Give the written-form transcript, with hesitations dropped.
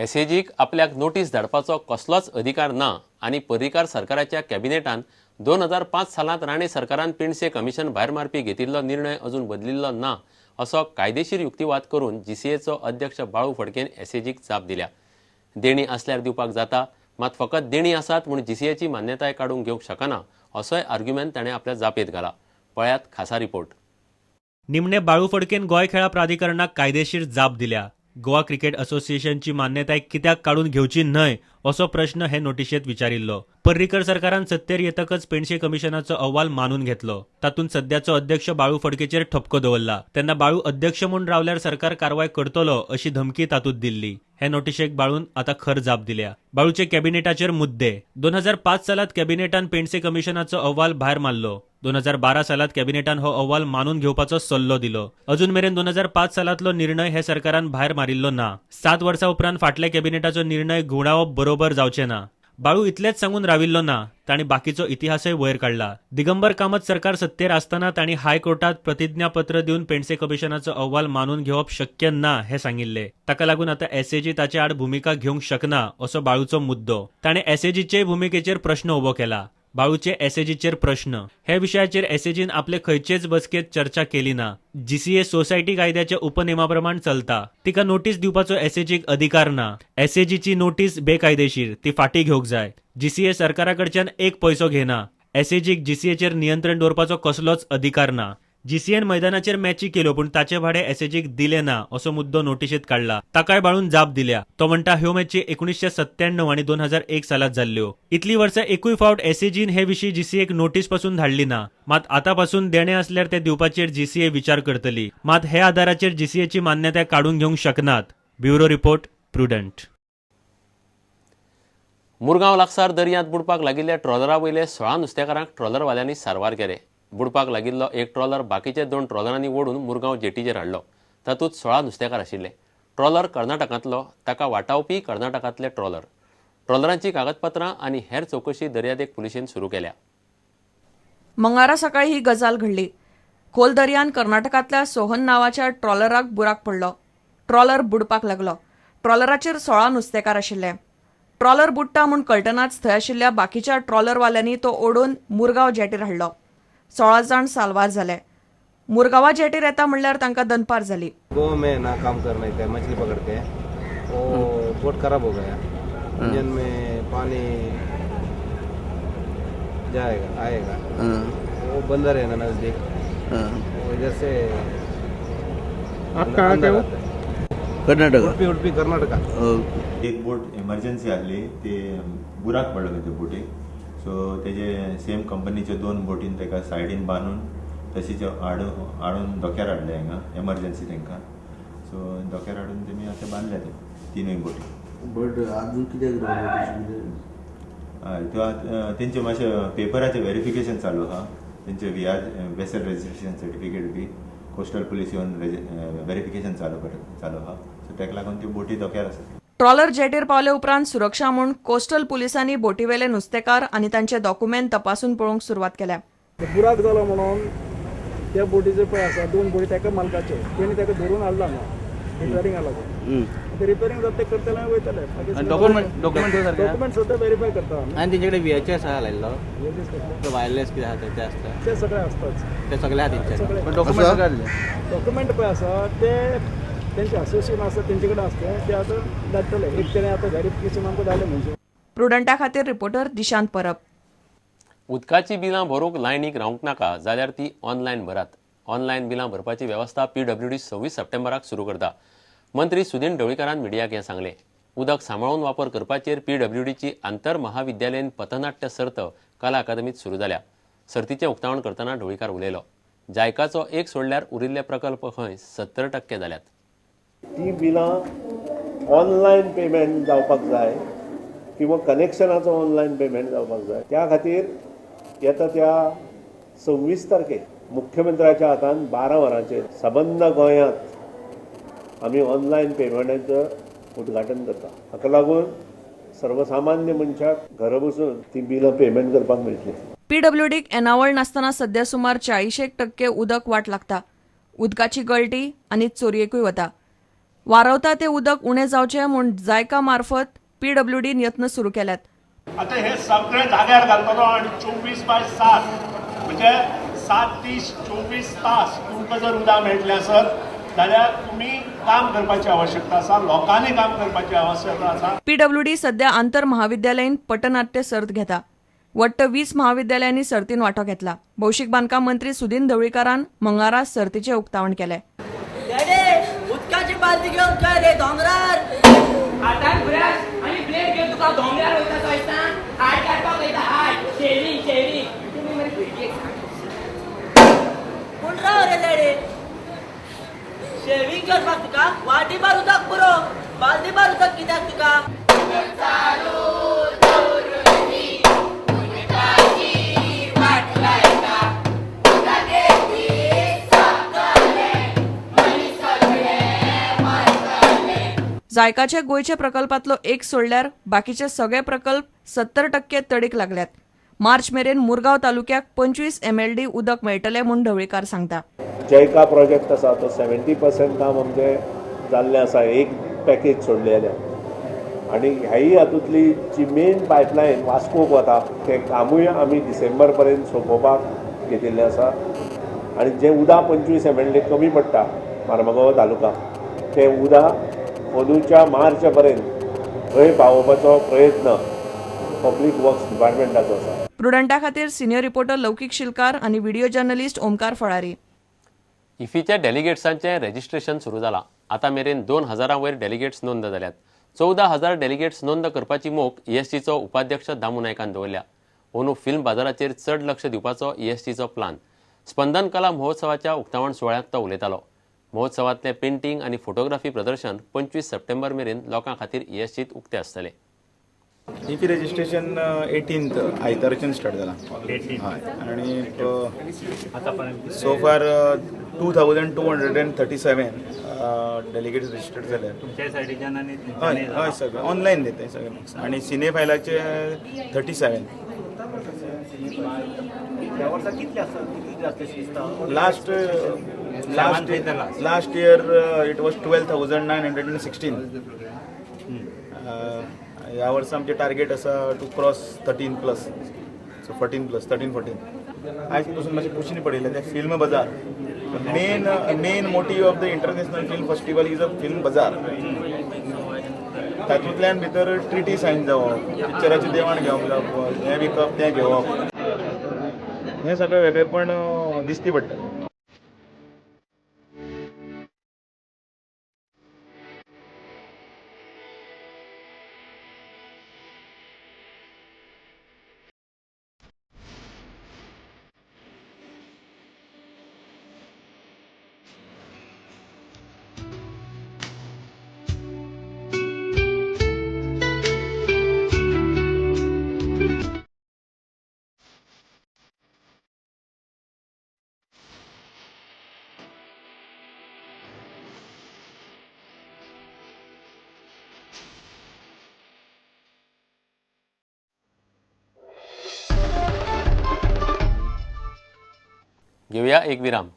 एसएजीक आपल्याक नोटीस धाडपाचो कसलोच अधिकार ना आनी पर्रीकार सरकाराच्या कॅबिनेटान 2005 सालांत राणे सरकारान पेंडसे कमिशन भायर मारपी घेतिल्लो निर्णय अजून बदलिल्लो ना असो कायदेशीर युक्तिवाद करून जीसीएचो अध्यक्ष बाळू फडकेन एसएजीक जाप दिल्या. देणी आसल्यार दिवपाक जाता, मात फकत देणी आसात म्हूण जीसीएची मान्यताय काडूंक घेवंक शकना असोय आर्ग्युमेंट ताणें आपल्या जापेंत घाला. पळयात खासा रिपोर्ट. निमणे बाळू फडकेन गोंय खेळां प्राधिकरणाक कायदेशीर जाप दिल्या. गोवा क्रिकेट असोसिएशनची मान्यताय कित्याक काडून घेवची न्हय असो प्रश्न हे नोटिशेंत विचारिल्लो. पर्रीकर सरकारान सत्तेर येतकच पेंडसे कमिशनाचो अहवाल मानून घेतलो. तातूंत सद्याचो अध्यक्ष बाळू फडकेचेर ठपको दवरला. तेन्ना बाळू अध्यक्ष म्हूण रावल्यार सरकार कारवाय करतलो अशी धमकी तातूंत दिल्ली. हे नोटिशेक बाळून आतां खर जाप दिल्या. बाळूचे कॅबिनेटाचेर मुद्दे. 2005 सालांत कॅबिनेटान पेंडसे कमिशनाचो अहवाल भायर मारलो. 2012 सालांत कॅबिनेटान हो अहवाल मानून घेवपाचो सल्लो दिलो. अजून मेरेन 2005 सालांतलो निर्णय हे सरकारान भायर मारिल्लो ना. 7 वर्सां उपरांत फाटल्या कॅबिनेटाचो निर्णय घुंवडावप बरोबर जावचें ना. बाळू इतलेंच सांगून राविल्लो ना, तांणी बाकीचो इतिहासय वयर काडला. दिगंबर कामत सरकार सत्तेर आसतना तांणी हायकोर्टात प्रतिज्ञापत्र दिवन पेंडसे कमिशनाचो अहवाल मानून घेवप शक्य ना हें सांगिल्लें. ताका लागून आतां एसएजी ताचे आड भुमिका घेवंक शकना असो बाळूचो मुद्दो. ताणें एसएजीचेय भुमिकेचेर प्रश्न उबो केला. बाळूचे एसएजीचेर प्रश्न. हे विशयाचेर एसएजीन आपले खंयचेच बसकेंत चर्चा केली ना. जीसीए सोसायटी कायद्याच्या उपनेमा प्रमाण चलता. तिका नोटीस दिवपाचो एसएजीक अधिकार ना. एसएजीची नोटीस बेकायदेशीर, ती फाटीं घेवंक जाय. जीसीए सरकारा कडच्यान एक पयसो घेना. एसएजीक जीसीएचेर नियंत्रण दवरपाचो कसलोच अधिकार ना. जीसीएन मैदानाचेर मॅची केल्यो पूण ताचें भाडें एसएजीक दिलें ना असो मुद्दो नोटिशेंत काडला. ताकाय बाळून जाप दिल्या. तो म्हणटा ह्यो मॅची 1997 आनी 2001 सालांत जाल्ल्यो. इतलीं वर्सां एकूय फावट एसएजीन हे विशीं जीसीएक नोटीस पसून धाडली ना. मात आतां पासून देणें आसल्यार तें दिवपाचेर जीसीए विचार करतली. मात हे आदाराचेर जीसीएची मान्यताय काडून घेवंक शकनात. Bureau report, Prudent. Murgaon लागसार दर्यांत बुडपाक लागिल्ल्या ट्रॉलरा वयले 16 नुस्तेकारांक ट्रॉलरवाल्यांनी सारवार केले. बुडपाक लागिल्लो एक ट्रॉलर बाकीचे 2 ट्रॉलरांनी ओडून मुरगांव जेटीचेर हाडलो. तातूंत 16 नुस्तेकार आशिल्ले. ट्रॉलर कर्नाटकांतलो, ताका वाटावपी कर्नाटकांतले ट्रॉलर. ट्रॉलरांची कागदपत्रां आनी हेर चवकशी दर्यादेग पुलिशेन सुरू केल्या. मंगळारा सकाळी ही गजाल घडली. खोल दर्यान कर्नाटकांतल्या सोहन नांवाच्या ट्रॉलराक बुराक पडलो. ट्रॉलर बुडपाक लागलो. ट्रॉलराचेर 16 नुस्तेकार आशिल्ले. ट्रॉलर बुडटा म्हूण कळटनाच थंय आशिल्ल्या बाकीच्या ट्रॉलरवाल्यांनी तो ओडून मुरगांव जेटीर हाडलो. 16 जाण साल्वार जाले. मुरगांवा जेटीर येता म्हणल्यार तांकां दनपार जाली. गोवा में ना काम करने का, मछली पकड़ते हैं, वो बोट खराब हो गया. इंजन में पानी जाएगा आएगा. वो बंदर है ना नजदीक, वो इधर से आप कहाँ के अंदर हो? आता है. कर्नाटका. उडपी, उडपी, कर्नाटका. एक बोट एमर्जन्सी आहली, ती बुराक पडलो खंय ते बोटीक. सो तेजे सेम कंपनीचे 2 बोटीन ताका सायडीन बांदून तशीच हाडून हाडून धक्यार हाडले हांगा एमर्जन्सी तांकां. सो धक्यार हाडून तेमी आतां बांदले ते तिनूय बोटी. बट अजून कित्याक रावलो तशें कितें? हय, त्यो आतां तेंचे मातशें पेपराचें वेरिफिकेशन चालू आहा. तेंचे V R vessel registration certificate बी कोस्टल पुलीस येवन वेरिफिकेशन चालू आहा. सो ताका लागून त्यो बोटी धक्यार आसा. ट्रॉलर जेटीर पावले उपरांत सुरक्षा म्हूण कोस्टल पुलिसांनी बोटीवेले नुस्तेकार आनी तांचे डॉक्युमेंट तपासून पळोवंक सुरवात केल्या. बुराक जालो म्हणून त्या बोटीचे पळय आसा 2 बोटी ताका मालकाच्यो, तेणी ताका धरून हाडला हांगा रिपेरींग लागून. ते रिपेरींग जाता ते करतले आनी वयतले. डॉक्युमेंट डॉक्युमेंट सारके डॉक्युमेंट सुद्दां वेरीफाय करता आमी. आनी तेंचे कडेन व्हीएचएस आहा लायल्लो? VHS कसले? वायरलेस कितें आहा ते आसता. ते सगळे आसताच. ते सगळे आहा तेंचे. सगळे. डॉक्युमेंट सगळे आसले. डॉक्युमेंट पळय आसा ते तेंचे असोसिएशन आसा तेंचे कडेन आसता ते आतां धाडटले. एक तेणे आतां वेरिफिकेशन आमकां धाडलें म्हणजे. प्रुडंटा खातीर रिपोर्टर दिशांत परब. उदकाचीं बिलां भरूंक लायनीक रावंक नाका जाल्यार ती ऑनलायन भरात. ऑनलायन बिलां भरपाची वेवस्था पीडब्ल्यूडी 26 सप्टेंबराक सुरू करता. मंत्री सुदीन ढवळीकारान मिडियाक हें सांगलें. उदक सांबाळून वापर करपाचेर पीडब्ल्यूडीची आंतर महाविद्यालयीन पथनाट्य सर्त कला अकादमीत सुरू जाल्या. सर्तीचें उक्तावण करतना ढवळीकार उलयलो. जायकाचो एक सोडल्यार उरिल्ले प्रकल्प खंय 70% जाल्यात. ती बिलां ऑनलायन पेमेंट जावपाक जाय किंवा कनेक्शनाचो ऑनलायन पेमेंट जावपाक जाय. त्या खातीर येता त्या 26 तारखेक मुख्यमंत्र्याच्या हातान 12 वरांचेर सबंद गोंयांत आमी ऑनलायन पेमेंटाचें उद्घाटन करता. हाका लागून सर्वसामान्य मनशाक घरा बसून ती बिलां पेमेंट करपाक मेळटली. पीडब्ल्यूडीक येणावळ नासतना सध्या सुमार 40% उदक वाट लागता. उदकाची गळटी आनी चोरयेकूय वता. वारवता ते उदक उणें जावचें म्हूण जायका मार्फत पीडब्ल्यूडीन यत्न सुरू केल्यात. आता हे सगळे जाग्यार घालतलो आनी 24/7 म्हणजे 7 30 24 तास तुमकां जर उदक मेळटलें आसत जाल्यार तुमी काम करपाची आवश्यकता आसा, लोकांनी काम करपाची आवश्यकता आसा. पीडब्ल्यूडी सध्या आंतर महाविद्यालयीन पटनाट्य सर्त घेता. वट्ट 20 महाविद्यालयांनी सर्तीन वांटो घेतला. भौशीक बांदकाम मंत्री सुदिन ढवळीकारान मंगळारा सर्तीचें उक्तावण केलें. उदकाची बालदी घेवन काय रे दोंगरार हातान ब्रश आनी ब्लेड घेवन तुका दोंगरार वयता तो दिसता हाड काडपाक वयता हाड शेविंग शेविंग तुमी मरे भुरगे कोण राव रे डॅडी शेविंग करपाक तुका वाटी बार उदक पुरो बालदी बार उदक कित्याक तुका. जायकाच्या गोंयच्या प्रकल्पांतलो एक सोडल्यार बाकीचे सगळे प्रकल्प 70% तडीक लागल्यात. मार्च मेरेन मुरगांव तालुक्याक 25 MLD उदक मेळटलें म्हूण ढवळीकार सांगता. जयका प्रोजेक्ट आसा तो 70% काम आमचें जाल्लें आसा, एक पॅकेज सोडलें जाल्यार. आनी ह्याय हातूंतली जी मेन पायपलायन वास्कोक वता तें कामूय आमी डिसेंबर पर्यंत सोंपोवपाक घेतिल्लें आसा. आनी जें उदक 25 MLD कमी पडटा मार्मगांव तालुका तें उदक अंदूच्या मार्च पर्यंत थंय पावोवपाचो प्रयत्न पब्लीक वर्क्स डिपार्टमेंटाचो आसा. प्रुडंटा खातीर सिनियर रिपोर्टर लौकीक शिलकार आनी व्हिडिओ जर्नलिस्ट ओमकार फळारी. इफीच्या डेलिगेट्सांचें रेजिस्ट्रेशन सुरू जालां. आतां मेरेन 2000 वयर डेलिगेट्स नोंद जाल्यात. 14,000 डेलिगेट्स नोंद करपाची मोख ईएसटीचो उपाध्यक्ष दामू नायकान दवरल्या. अंदू फिल्म बाजाराचेर चड लक्ष दिवपाचो ईएसटीचो प्लान. स्पंदन कला महोत्सवाच्या उक्तावण सुवाळ्यांत तो उलयतालो. महोत्सवांतलें पेंटींग आनी फोटोग्राफी प्रदर्शन 25 सप्टेंबर मेरेन लोकां खातीर ईएसटीत उक्तें आसतलें. इफी रजिस्ट्रेशन 18th आयतारच्यान स्टार्ट जाला. हय, आनी so far 2237 delegates registered जाले. हय हय, सगळें ऑनलायन दिता सगळें. आनी cine फायलाचे 37. Last year it was 12,916. ह्या वर्सा आमचें टार्गेट आसा टू क्रॉस 13+, सो 14+, 13, 14. आयज पसून मातशें पुशणी पडिल्लें तें film bazaar. Main motive of the international film festival is a film bazaar. तातूंतल्यान भितर ट्रिटी सायन जावप, पिक्चराचें देवाण घेवप जावप, हें विकप तें घेवप, हें सगळें वेगळेपण दिसती पडटा. घेऊया एक विराम.